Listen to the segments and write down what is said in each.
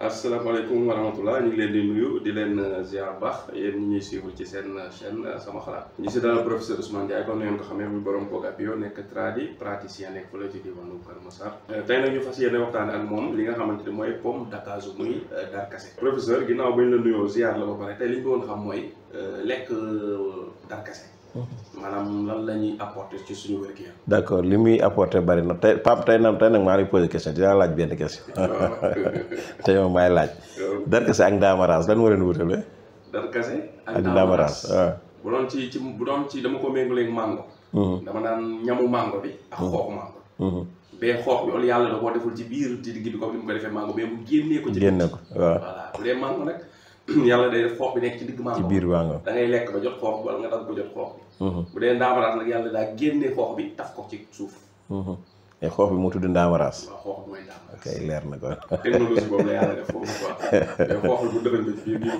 asalaamaaleykum wa rahmatulah ñu ngi leen di nuyu di leen ziar baax yéen ñi ñuy suivre ci seen chaîne sama xalaat ñu si dalal professeur Ousmane Ndiaye kon ngeen ko xamee muy borom Koga Bio nekk praticien nekk fële ci diwaanu Kër Massar tey nag ñu fas yéene waxtaane ak moom li nga xamante ni mooy pomme d'acajou muy darkase. professeur ginnaaw bañ la nuyoo ziar la ba pare tey li ñu bëggoon xam mooy lekk darkase maanaam lan la ñuy apporter ci suñu wér-gu-yaram. d'accord li muy apporter bari na tey Pape tey nag maa ngi posé question dinaa laaj benn question. tey moom maay laaj. darkase ak ndaamaraas lan moo leen wutale. darkase ak ndaamaraas waaw. bu doon ci dama ko méngaleeg mango. dama naan ñamu mango bi ak xooxu mango. bee xoox bi wala yàlla da koo deful ci biir ci digg bi comme ni mu ko defee mango mais mu génnee ko. génne ko waaw voilà bu dee mango nag. yàlla day def xoox bi nekk ci digg mango. ci biir mango da ngay lekk ba jot xoox bi wala nga dagg ko jot xoox bi. bu dee ndaamaraas nag yàlla daa génne xoox bi taf ko ci suuf. et xoox bi mu tudd ndaamaraas. waaw xoox bi mooy ndaamaraas. ok leer na ko. technologie boobu la yàlla def foofu quoi mais xoox bi bu dëgër ko ci biir bii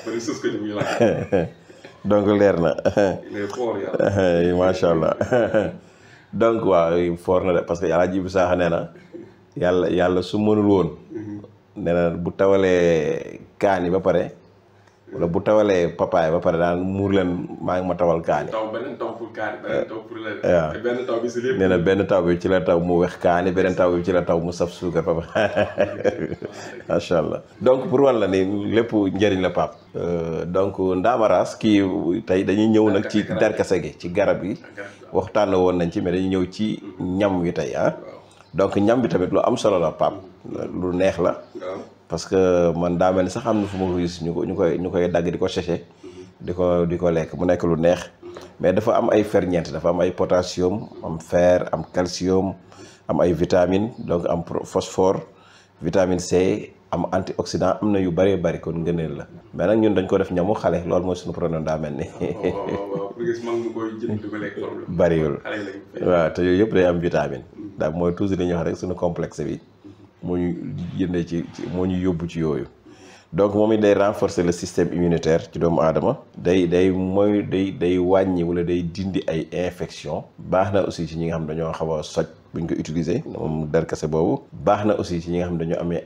bari sës ko ci muy laaj. donc leer na. mais foor yàlla. macha allah donc waaw foor na de parce que yàlla ji bi saax nee na yàlla su mënul woon. nee na bu tawalee kaani ba pare wala bu tawalee papaay ba pare daan muur leen maa ngi ma tawal kaani. beneen taw pour kaani beneen taw pour leneen. waaw te benn taw bi si lépp. nee na benn taw bi ci la taw mu wex kaani beneen taw bi ci la taw mu saf suukar papa macha allah donc pour wan la ni lépp njëriñ la pap donc ndaamaraas kii tey dañuy ñëw nag ci darkase gi ci garab yi waxtaan woon nañ ci mais dañuy ñëw ci ñam wi tey donc ñam bi tamit lu am solo la pap lu neex la. parce que man daa mel ni sax am na fu ma ko gis ñu koy dagg di ko séché di ko lekk mu nekk lu neex mais dafa am ay ferñeent dafa am ay potassium am fer am calcium am ay vitamine donc am phosphore vitamine C am antioxydant am na yu bëree bëri kon ngëneel la mais nag ñun dañ ko def ñamu xale loolu mooy suñu problème daa mel ni. bëriwul waaw te yooyu yëpp day am vitamine daal mooy toujours li ñuy wax rek suñu complexe bi moo ñu jëndee moo ñu yóbbu ci yooyu donc moom it day renforcer le système immunitaire ci doomu aadama day wàññi wala day dindi ay infection baax na aussi ci ñi nga xam dañoo xaw a soj buñ ko utiliser moom darkase boobu baax na aussi ci ñi nga xam dañoo amee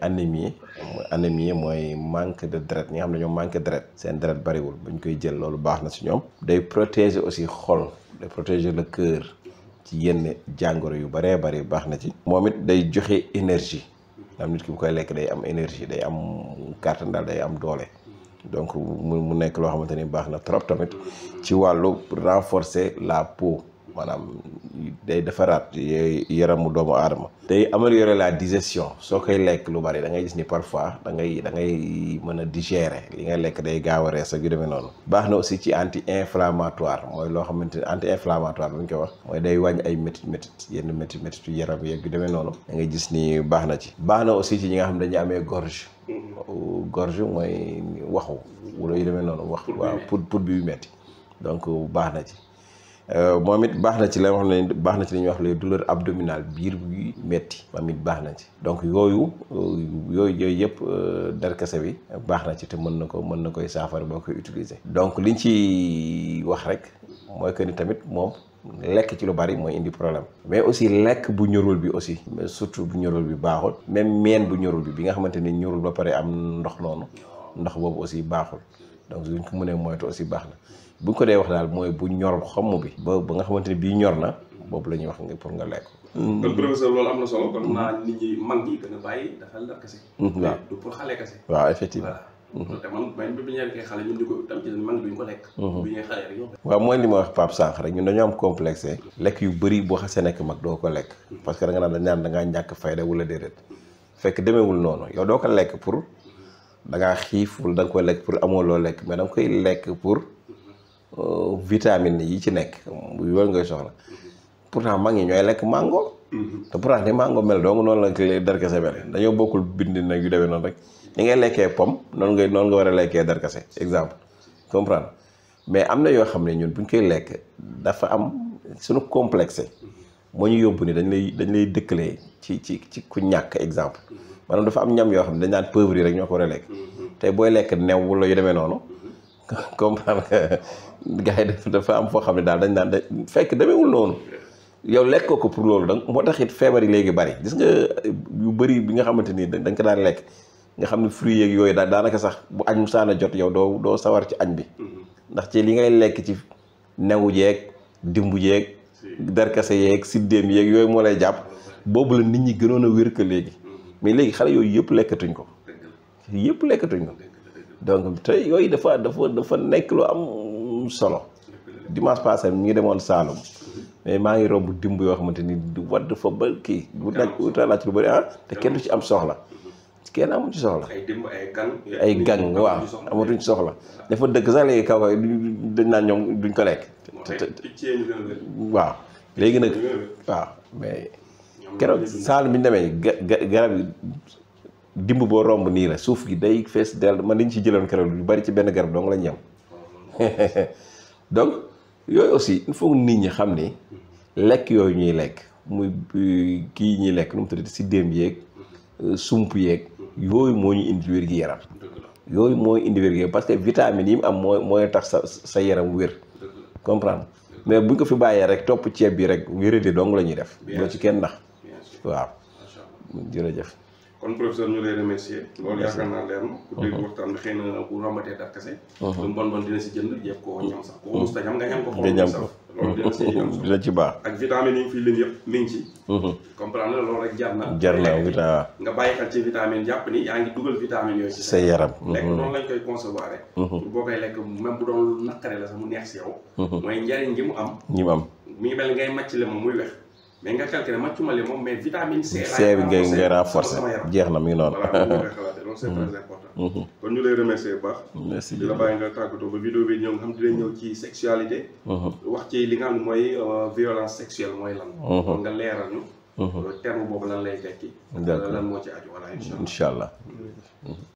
anémie mooy manque de deret ñi nga xam dañoo manque deret seen deret bariwul buñ koy jël loolu baax na ci ñoom day protéger aussi xol day protéger le cœur ci yenn jàngoro yu baree bari baax na ci moom it day joxe énergie am nit ki bu koy lekk day am énergie day am kàttan daal day am doole donc mu nekk loo xamante ni baax na trop tamit ci wàllu renforcer la peau maanaam day defaraat yaramu doomu aadama day améliorer la digestion soo koy lekk lu bari da ngay gis ni parfois da ngay mën a digérer li ngay lekk day gaaw a rees ak yu demee noonu baax na aussi ci anti inflammatoire mooy loo xamante ni anti inflammatoire bu ñu koy wax mooy day wàññi ay métit yenn métit yu yaram yeeg yu demee noonu da ngay gis ni baax na ci baax na aussi ci ñi nga xam dañuy amee gorge mooy waxu wala yu demee noonu wax waaw pour bi yu metti donc baax na ci moom it baax na ci la wax ne baax na ci li ñuy wax les douleurs abdominales biir buy metti moom it baax na ci donc yooyu yëpp darkase bi baax na ci te mën na koy saafara boo koy utiliser. donc liñ ci wax rek mooy que ni tamit moom lekk ci lu bari mooy indi problème mais aussi lekk bu ñorul bi aussi mais surtout bu ñorul bi baaxul même meen bu ñorul bi nga xamante ni ñorul ba pare am ndox noonu ndox boobu aussi baaxul donc suñ ko mënee moytu aussi baax na. bu ñu ko dee wax daal mooy bu ñor xomm bi ba nga xamante ne bii ñor na boobu la ñuy wax nga pour nga lekk. kon professeur loolu am na solo kon naa nit ñi mag ñi gën a bàyyi dafa darkase. waaw du pour xale kase. waaw effectivement. te man bi ñu nekkee xale ñun ñu ko tam ci mag duñ ko lekk. bu ñuy xale rek ñoo. waaw mooy li ma wax Pape sànq rek ñun dañoo am complexe. lekk yu bëri boo xasee nekk mag doo ko lekk. parce que da nga naan da ngaa ñàkk fayda wala déedéet fekk demeewul noonu yow doo ko lekk pour da ngaa xiif wala da nga koy lekk pour amoo loo lekk mais da nga koy lekk pour. vitamine yi ci nekk yooyu ngay soxla pourtant mag ñi ñooy lekk mango te pourtant ni mango mel donc noonu la darkase mel dañoo bokkul bind nag yu demee noonu rek ni ngay lekkee pomme noonu nga war a lekkee darkase exemple comprendre mais am na yoo xam ne ñun buñ koy lekk dafa am suñu complexe moo ñu yóbbu ni dañ lay dëkkalee ci ku ñàkk exemple maanaam dafa am ñam yoo xam ne dañ naan pauvre yi rek ñoo ko war a lekk tey booy lekk new wala yu demee noonu comprendre nga gars yi dafa am foo xam ne daal dañ naan fekk demeewul noonu yow lekkoo ko pour loolu donc moo tax it feebar yi léegi bari gis nga yu bëri bi nga xamante ni dañ ko daan lekk nga xam ne fruits yeeg yooyu daanaka sax bu añ musaana jot yow doo sawar ci añ bi ndax ci li ngay lekk ci newu jeeg dimbu jeeg darkase yeeg siddéem yeeg yooyu moo lay jàpp boobu la nit ñi gënoon a wér que léegi mais léegi xale yooyu yëpp lekkatuñ ko donc te yooyu dafa nekk lu am solo dimanche passé ñu ngi demoon Saalum mais maa ngi romb dimb yoo xamante ni du wadd fa ba kii bu laaj lu bëri te kenn du ci am soxla kenn amu ci soxla ay gang waaw amatuñ soxla dafa dëkk sax léegi kaw dañ naan ñoom duñ ko lekk waaw léegi nag waaw mais keroog Saalum bi ñu demee garab yi dimb boo romb nii la suuf gi day fees del man dañ ci jëloon keroog lu bari ci benn garab dong lañ yem donc yooyu aussi il faut nit ñi xam ni lekk yooyu ñuy lekk muy kii ñuy lekk nu mu tuddati si déem yeeg sump yeeg yooyu moo ñu indi wér-gi-yaram yooyu mooy indi wér-gi-yaram parce que vitamines yi mu am mooy tax sa yaram wér comprendre mais buñ ko fi bàyyee rek topp ceeb bi rek wéradi dong la ñuy def doo ci kenn nax waaw jërëjëf kon professeur ñu lay remercier loolu yaakaar naa leer na ku dégg waxtaan bi xëy na bu rombatee darkase lu mu bon dina si jënd jéem koo ñam sax ko musta ñam nga ñam ko xool loolu dina ci baax ak vitamine yi ngi fi lim yëpp mi ngi ci comprendre na loolu rek jar na nga bàyyi xel ci vitamine jàpp ni yaa ngi dugal vitamine yooyu ci sa yaram lekk noonu lañ koy concevoir rek pour boo koy lekk même bu doon naqare la sax mu neex si yow mooy njariñ gi mu am mi ngi mel ngay màcc le moom muy wex mais nga calculé màccuma le moom mais vitamine C bi ngay renforcer jeex na mi ngi noonu voilà loolu c'est très important kon ñu lay remercier bu baax merci di la bàyyi nga tàggatoo ba vidéo bi ñëw nga xam dinañ ñëw ci sexualité wax ci li nga xam ne mooy violence sexuelle mooy lan kon nga leeral ñu terme boobu lan lay tekki lan moo ci aju voilà incha allah